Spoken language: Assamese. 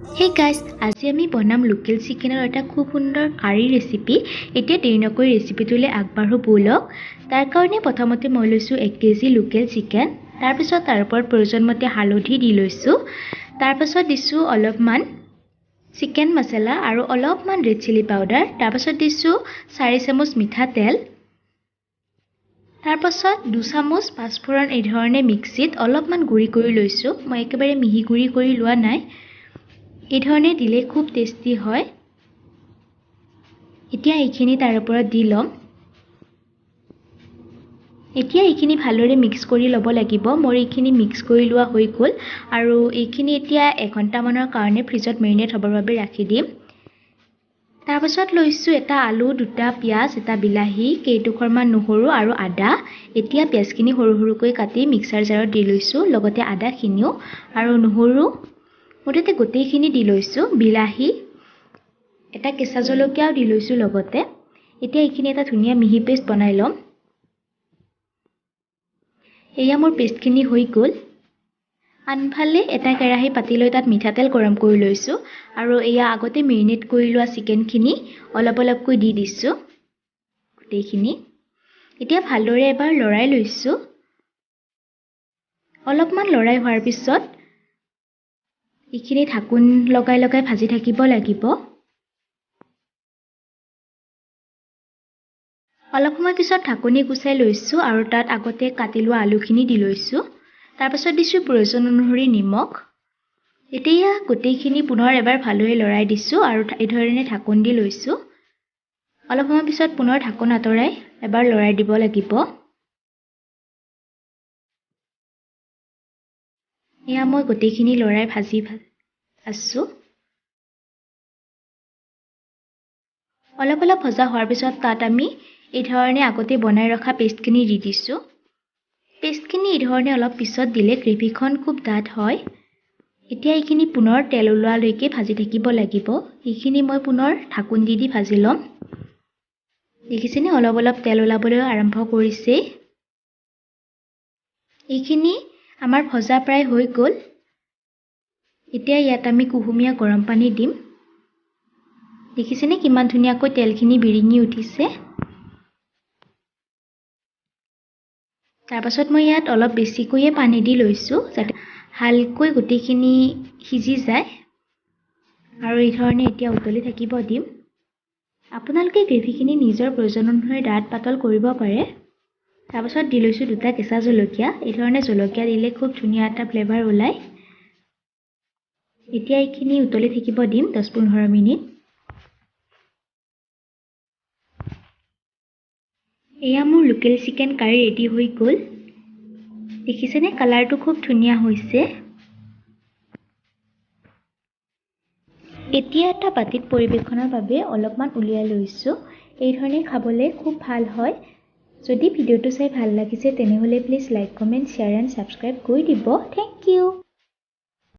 হে গাইজ, আজি আমি বনাম লোকেল চিকেনৰ এটা খুব সুন্দৰ কাৰী ৰেচিপি। এতিয়া দেৰি নকৰি ৰেচিপিটোলৈ আগবাঢ়ো ব'লক। তাৰ কাৰণে প্ৰথমতে মই লৈছোঁ 1 কেজি লোকেল চিকেন। তাৰপিছত তাৰ ওপৰত প্ৰয়োজনমতে হালধি দি লৈছোঁ। তাৰপাছত দিছোঁ অলপমান চিকেন মছলা আৰু অলপমান ৰেড চিলি পাউডাৰ। তাৰপাছত দিছোঁ 4 চামুচ মিঠাতেল। তাৰপাছত 2 চামুচ পাঁচফোৰণ এইধৰণে মিক্সিত অলপমান গুড়ি কৰি লৈছোঁ। মই একেবাৰে মিহি গুড়ি কৰি লোৱা নাই। এইধৰণে দিলে খুব টেষ্টি হয়। এতিয়া এইখিনি তাৰ ওপৰত দি ল'ম। এতিয়া এইখিনি ভালদৰে মিক্স কৰি ল'ব লাগিব। মোৰ এইখিনি মিক্স কৰি লোৱা হৈ গ'ল আৰু এইখিনি এতিয়া এঘণ্টামানৰ কাৰণে ফ্ৰিজত মেৰিনেট হ'বৰ বাবে ৰাখি দিম। তাৰপাছত লৈছোঁ এটা আলু, দুটা পিঁয়াজ, এটা বিলাহী, কেইডোখৰমান নহৰু আৰু আদা। এতিয়া পিঁয়াজখিনি সৰু সৰুকৈ কাটি মিক্সাৰ জাৰত দি লৈছোঁ, লগতে আদাখিনিও আৰু নহৰু, মুঠতে গোটেইখিনি দি লৈছোঁ। বিলাহী, এটা কেঁচা জলকীয়াও দি লৈছোঁ লগতে। এতিয়া এইখিনি এটা ধুনীয়া মিহি পেষ্ট বনাই ল'ম। এয়া মোৰ পেষ্টখিনি হৈ গ'ল। আনফালে এটা কেৰাহী পাতি লৈ তাত মিঠাতেল গৰম কৰি লৈছোঁ আৰু এয়া আগতে মেৰিনেট কৰি লোৱা চিকেনখিনি অলপ অলপকৈ দি দিছোঁ গোটেইখিনি। এতিয়া ভালদৰে এবাৰ লৰাই লৈছোঁ। অলপমান লৰাই হোৱাৰ পিছত এইখিনি ঢাকোন লগাই লগাই ভাজি থাকিব লাগিব। অলপ সময় পিছত ঢাকনি গুচাই লৈছোঁ আৰু তাত আগতে কাটি লোৱা আলুখিনি দি লৈছোঁ। তাৰপাছত দিছোঁ প্ৰয়োজন অনুসৰি নিমখ। এতিয়া গোটেইখিনি পুনৰ এবাৰ ভালদৰে লৰাই দিছোঁ আৰু এইধৰণে ঢাকোন দি লৈছোঁ। অলপ সময় পিছত পুনৰ ঢাকোন আঁতৰাই এবাৰ লৰাই দিব লাগিব। এয়া মই গোটেইখিনি লৰাই ভাজি আছোঁ। অলপ অলপ ভজা হোৱাৰ পিছত তাত আমি এই ধৰণে আগতে বনাই ৰখা পেষ্টখিনি দি দিছোঁ। পেষ্টখিনি এইধৰণে অলপ পিছত দিলে গ্ৰেভিখন খুব ডাঠ হয়। এতিয়া এইখিনি পুনৰ তেল ওলোৱালৈকে ভাজি থাকিব লাগিব। এইখিনি মই পুনৰ ঢাকোন দি দি ভাজি ল'ম। দেখিছেনে, অলপ অলপ তেল ওলাবলৈ আৰম্ভ কৰিছেই। এইখিনি আমাৰ ভজা প্ৰায় হৈ গ'ল। এতিয়া ইয়াত আমি কুহুমীয়া গৰম পানী দিম। দেখিছেনে, কিমান ধুনীয়াকৈ তেলখিনি বিৰিঙি উঠিছে। তাৰপাছত মই ইয়াত অলপ বেছিকৈয়ে পানী দি লৈছোঁ, যাতে ভালকৈ গোটেইখিনি সিজি যায়। আৰু এই ধৰণে এতিয়া উতলি থাকিব দিম। আপোনালোকে গ্ৰেভিখিনি নিজৰ প্ৰয়োজন অনুসৰি ডাঠ পাতল কৰিব পাৰে। তাৰপাছত দি লৈছোঁ দুটা কেঁচা জলকীয়া। এই ধৰণে জলকীয়া দিলে খুব ধুনীয়া এটা ফ্লেভাৰ ওলায়। এতিয়া এইখিনি উতলি থাকিব দিম 10-15 মিনিট। এয়া মোৰ লোকেল চিকেন কাৰী ৰেডি হৈ গ'ল। দেখিছেনে, কালাৰটো খুব ধুনীয়া হৈছে। এতিয়া এটা বাতিত পৰিৱেশনৰ বাবে অলপমান উলিয়াই লৈছোঁ। এইধৰণে খাবলৈ খুব ভাল হয়। যদি ভিডিঅ'টো চাই ভাল লাগিছে, তেনেহ'লে please like, comment, share and subscribe কৰি দিব। Thank you.